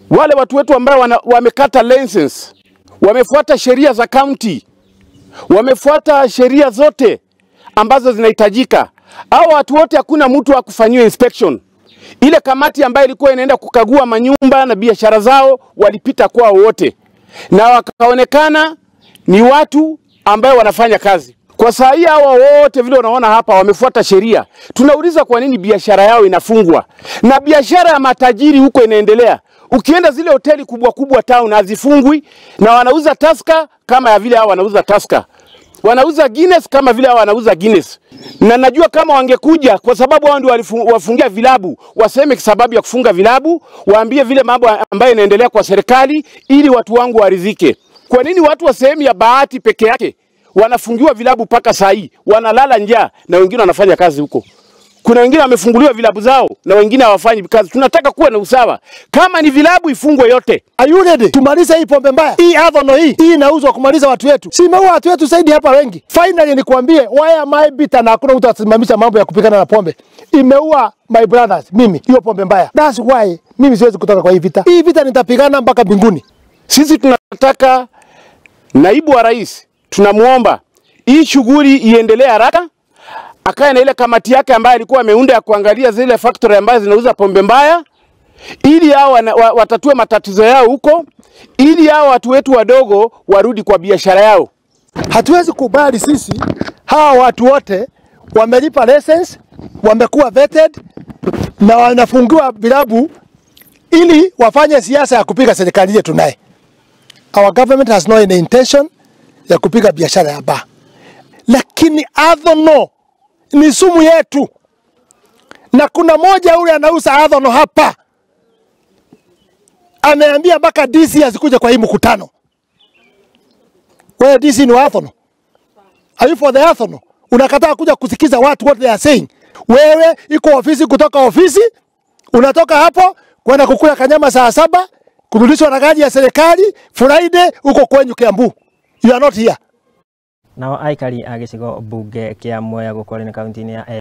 Wale watu wetu ambao wamekata license, wamefuata sheria za county, wamefuata sheria zote ambazo zinahitajika. Hao watu wote hakuna mtu wa kufanyiwa inspection. Ile kamati ambayo ilikuwa inaenda kukagua manyumba na biashara zao walipita kwao wote, na wakaonekana ni watu ambao wanafanya kazi. Kwa saa hii hawa wote vile unaona hapa wamefuata sheria. Tunauliza kwa nini biashara yao inafungwa? Na biashara ya matajiri huko inaendelea. Ukienda zile hoteli kubwa kubwa town hazifungwi, na wanauza Tusker kama ya vile hao wanauza Tusker. Wanauza Guinness kama vile hao wanauza Guinness. Na najua kama wangekuja, kwa sababu hao ndio wafungia vilabu, waseme sababu ya kufunga vilabu, waambie vile mambo ambayo inaendelea kwa serikali ili watu wangu waridhike. Kwa nini watu wa sehemu ya Bahati peke yake wanafungiwa vilabu mpaka saa hii, wanalala njaa na wengine wanafanya kazi huko? Kuna wengine wamefunguliwa vilabu zao na wengine hawafanyi kazi. Tunataka kuwa na usawa. Kama ni vilabu ifungwe yote. Are you ready? Tumalize hii pombe mbaya. Hii adhono hii. Hii inauzwa kumaliza watu wetu. Si imeua watu wetu zaidi hapa wengi. Finally nikuambie, why am I bitter na hakuna mtu atasimamisha mambo ya kupigana na pombe. Imeua my brothers, mimi, hiyo pombe mbaya. That's why mimi siwezi kutoka kwa hii vita. Hii vita nitapigana mpaka mbinguni. Sisi tunataka naibu wa rais, tunamuomba hii shughuli iendelee haraka. Akae na ile kamati yake ambayo alikuwa ameunda ya kuangalia zile factory ambazo zinauza pombe mbaya, ili hao watatue matatizo yao huko, ili hao watu wetu wadogo warudi kwa biashara yao. Hatuwezi kubali sisi hawa watu wote wamelipa license, wamekuwa vetted na wanafungiwa vilabu ili wafanye siasa ya kupiga serikali yetu naye. Our government has no any intention ya kupiga biashara ya bar. Lakini adhono ni sumu yetu. Na kuna moja yule anauza adhono hapa, ameambia mpaka DC asikuje kwa hii mkutano. Wewe DC ni wa adhono? Are you for the adhono? Unakataa kuja kusikiza watu what they are saying. Wewe iko ofisi kutoka ofisi, unatoka hapo kwenda kukula kanyama saa 7, kurudishwa na gari ya serikali, Friday uko kwenyu Kiambu. You are not here. Nao aikari a gĩcigo mbunge kĩa Mwea gũkũ kaunti-inĩ ya